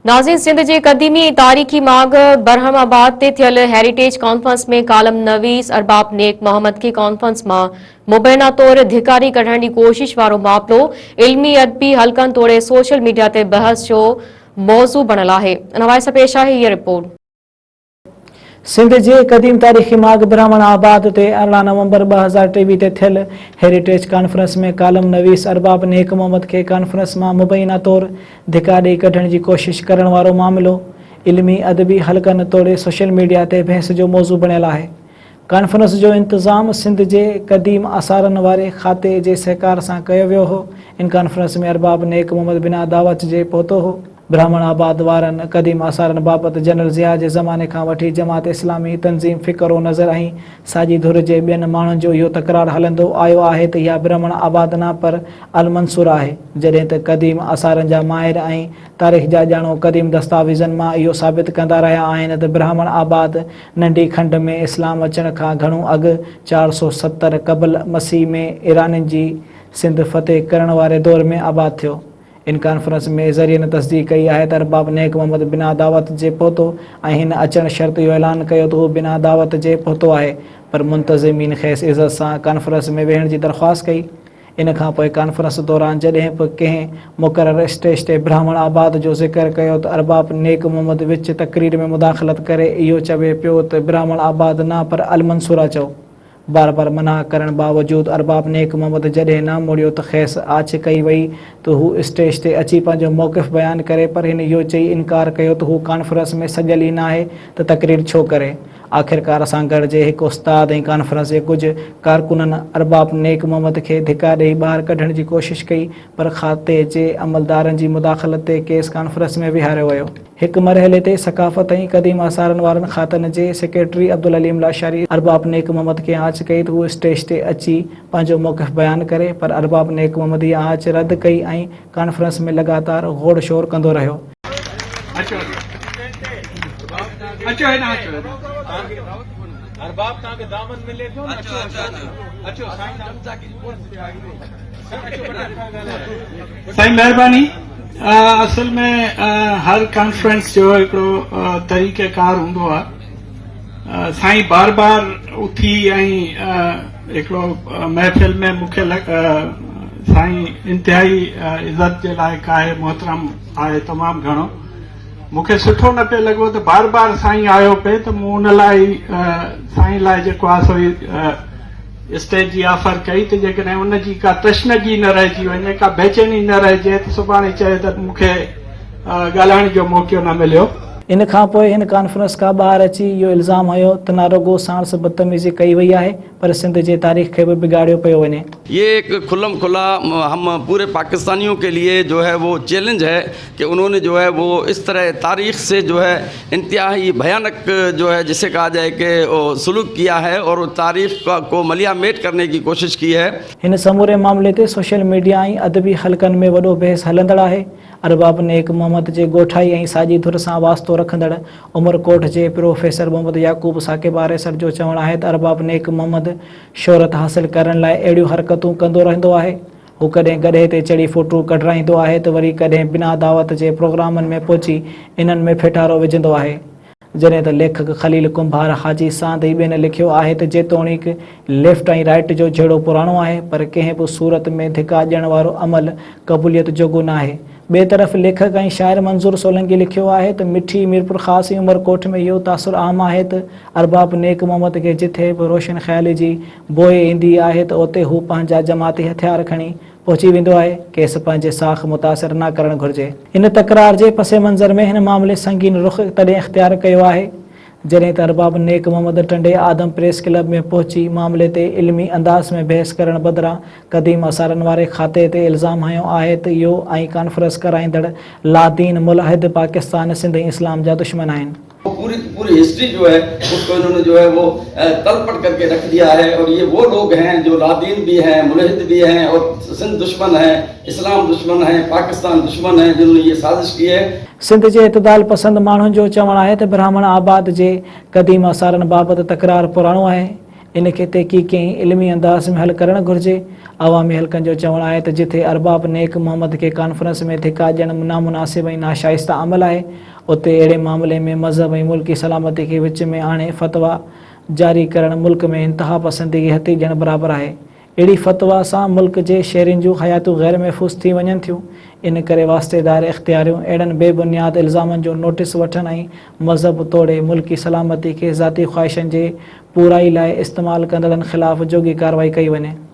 ناظرين سنڌ جي قديمي ۽ تاريخي ماڳ برهم آباد تي ٿيل هيريٽيج ڪانفرنس ۾ ڪالم نويس ارباب نيڪ محمد کي ڪانفرنس مان مبينا طور ڌڪاري ڪڍڻ جي ڪوشش وارو معاملو علمي ادبي حلقن توڙي سوشل ميڊيا تي بحث جو موضوع بڻيل آهي ان حوالي سان پيش آهي هيء رپورٽ. سنڌ جي قديم تاريخي ماڳ برهمڻ آباد تي 18 نومبر 2023 تي ٿيل هيريٽيج ڪانفرنس ۾ ڪالم نويس ارباب نيڪ محمد کي ڪانفرنس مان مبينا طور ڌڪا ڏئي ڪڍڻ جي ڪوشش ڪرڻ وارو معاملو علمي ادبي حلقن توڙي سوشل ميڊيا تي بحث جو موضوع بڻيل آهي. ڪانفرنس جو انتظام سنڌ جي قديم آثارن واري کاتي جي سهڪار سان ڪيو ويو هو. ان ڪانفرنس ۾ ارباب نيڪ محمد بنا دعوت جي پهتو هو. برهمڻ آباد وارن قديم آثارن بابت جنرل ضياء جي زماني کان وٺي جماعت اسلامي، تنظيم فڪر و نظر ۽ ساڄي ڌر جي ٻين ماڻهن جو اهو تڪرار هلندو آيو آهي ته اها برهمڻ آباد نه پر المنصوره آهي. جڏهن ته قديم آثارن جا ماهر ۽ تاريخ جا ڄاڻو قديم دستاويزن مان اهو ثابت ڪندا رهيا آهن ته برهمڻ آباد ننڍي کنڊ ۾ اسلام اچڻ کان گهڻو اڳ 470 قبل مسيح ۾ ايرانين جي سنڌ فتح ڪرڻ واري دور ۾ آباد ٿيو. ان ڪانفرنس ۾ ذريعن تصديق ڪئي آهي ته ارباب نيڪ محمد بنا دعوت جي پهتو ۽ هن اچڻ شرط اهو اعلان ڪيو ته هو بنا دعوت جي پهتو آهي پر منتظمين کيس عزت سان ڪانفرنس ۾ ويهڻ جي درخواست ڪئي. ان کان پوء ڪانفرنس دوران جڏهن به ڪنهن مقرر اسٽيج تي برهمڻ آباد جو ذڪر ڪيو ته ارباب نيڪ محمد وچ تقرير ۾ مداخلت ڪري اهو چوي پيو ته برهمڻ آباد نه پر المنصوره چئو. بار بار منع ڪرڻ باوجود ارباب نيڪ محمد جڏهن نه مڙيو ته کيس آڇ ڪئي وئي ته هو اسٽيج تي اچي پنهنجو موقف بيان ڪري پر هن اهو چئي انڪار ڪيو ته هو ڪانفرنس ۾ سڄيل ئي ناهي ته تقرير ڇو ڪري. آخرڪار سانگهڙ جي هڪ استاد ۽ ڪانفرنس جي ڪجهه ڪارڪنن ارباب نيڪ محمد کي ڌڪا ڏئي ٻاهر ڪڍڻ جي ڪوشش ڪئي پر کاتي جي عملدارن جي مداخلت تي کيس ڪانفرنس ۾ ويهاريو ويو. هڪ مرحلي تي ثقافت ۽ قديم آثارن وارن کاتن جي سيڪريٽري عبدالعليم لاشاري ارباب نيڪ محمد کي آڇ ڪئي ته هو اسٽيج تي اچي پنهنجو موقف بيان ڪري پر ارباب نيڪ محمد اها آڇ رد ڪئي ۽ ڪانفرنس ۾ لڳاتار گوڙ شور ڪندو رهيو. سائين مهرباني اصل ۾ هر ڪانفرنس جو هڪڙو طريقه ڪار هوندو آهي سائين بار بار اٿي ۽ هڪڙو محفل ۾ مون کي سائين انتهائي عزت جي لائق آهي محترم آهي تمام گهڻو مون کي سٺو نه پئي لڳو ته بار بار سائين آيو پئي ته مون ان لاء سائين لاء جيڪو آهي سو اسٽيج جي آفر ڪئي ته جيڪڏهن ان جي ڪا تشنگي نه رهجي وڃي، ڪا بيچيني نه رهجي ته سڀاڻي چئي ته مون کي ڳالهائڻ جو موقعو نه مليو. ان کان پوء هن ڪانفرنس کان ٻاهر اچي اهو الزام هنيو ته نه رڳو ساڻس بدتميزي ڪئي وئي آهي پر سنڌ جي تاريخ کي به بگاڙيو پيو وڃي. یہ ایک کھلم کھلا ہم پورے پاکستانیوں کے لیے جو ہے وہ چیلنج ہے کہ انہوں نے جو ہے وہ اس طرح تاریخ سے جو ہے انتہائی بھیانک جو ہے جسے کہا جائے کہ سلوک کیا ہے اور تاریخ کو ملیا میٹ کرنے کی کوشش کی ہے. هن سموري معاملي تي سوشل ميڊيا ۽ ادبي حلقن ۾ وڏو بحث هلندڙ آهي. ارباب نيڪ محمد جي ڳوٺائي ۽ ساڄي ڌر سان واسطو رکندڙ عمرڪوٽ جي پروفيسر محمد يعقوب ثاقب آريسر جو چوڻ آهي ته ارباب نيڪ محمد شهرت حاصل ڪرڻ لاء اهڙيون حرڪتون ڪندو رهندو آهي. هو ڪڏهن گڏهه تي چڙهي فوٽو ڪڍرائيندو آهي ته وري ڪڏهن بنا دعوت جي پروگرامن ۾ پهچي انهن ۾ ڦيٽارو وجهندو آهي. جڏهن ته ليکڪ خليل ڪنڀار، حاجي ساند ۽ ٻين لکيو آهي ته جيتوڻيڪ ليفٽ ۽ رائيٽ جو جهيڙو پراڻو آهي پر ڪنهن به صورت ۾ ڌڪا ڏيڻ وارو عمل قبوليت جوڳو ناهي. ٻئي طرف ليکڪ ۽ شاعر منظور سولنگي لکيو آهي ته مٺي، ميرپورخاص ۽ عمرڪوٽ ۾ اهو تاثر عام آهي ته ارباب نيڪ محمد کي جٿي به روشن خيالي جي بوء ايندي آهي ته اتي هو پنهنجا جماعتي هٿيار کڻي پهچي ويندو آهي، کيس پنهنجي ساک متاثر نه ڪرڻ گهرجي. ان تڪرار جي پس منظر ۾ هن معاملي سنگين رخ تڏهن اختيار ڪيو آهي، جڏهن ته ارباب نيڪ محمد ٽنڊي آدم پريس ڪلب ۾ پهچي معاملي تي علمي انداز ۾ بحث ڪرڻ بدران قديم آثارن واري کاتي تي الزام هنيو آهي ته اهو ۽ ڪانفرنس ڪرائيندڙ لادين ملحد پاڪستان، سنڌ ۽ اسلام جا دشمن آهن. پوري کی پوري ہسٹری جو ہے اس کو انہوں نے جو ہے وہ تلپٹ کر کے رکھ دیا ہے اور یہ وہ لوگ ہیں جو لادین بھی ہیں ملحد بھی ہیں اور سندھ دشمن ہیں اسلام دشمن ہیں پاکستان دشمن ہیں جنہوں نے یہ سازش کی ہے. سنڌ جي اعتدال پسند ماڻهن جو چوڻ آهي ته براهمڻ آباد جي قديم آثارن بابت تڪرار پراڻو آهي. ان کي تحقيقي ۽ علمي انداز ۾ حل ڪرڻ گهرجي. عوامي حلقن جو چوڻ آهي ته جٿي ارباب نيڪ محمد کي ڪانفرنس ۾ ڌڪا ڏيڻ نامناسب ۽ ناشائسته عمل آهي، اتي اهڙي معاملي ۾ مذهب ۽ ملڪي سلامتي کي وچ ۾ آڻي فتويٰ جاري ڪرڻ ملڪ ۾ انتهاپسندي کي هٿي ڏيڻ برابر آهي. اهڙي فتويٰ سان ملڪ جي شهرين جون حياتيون غير محفوظ ٿي وڃن ٿيون، ان ڪري واسطيدار اختياريون اهڙن بي بنياد الزامن جو نوٽيس وٺن ۽ مذهب توڙي ملڪي سلامتي کي ذاتي خواهشن جي پورائي لاء استعمال ڪندڙن خلاف جوڳي ڪارروائي ڪئي وڃي.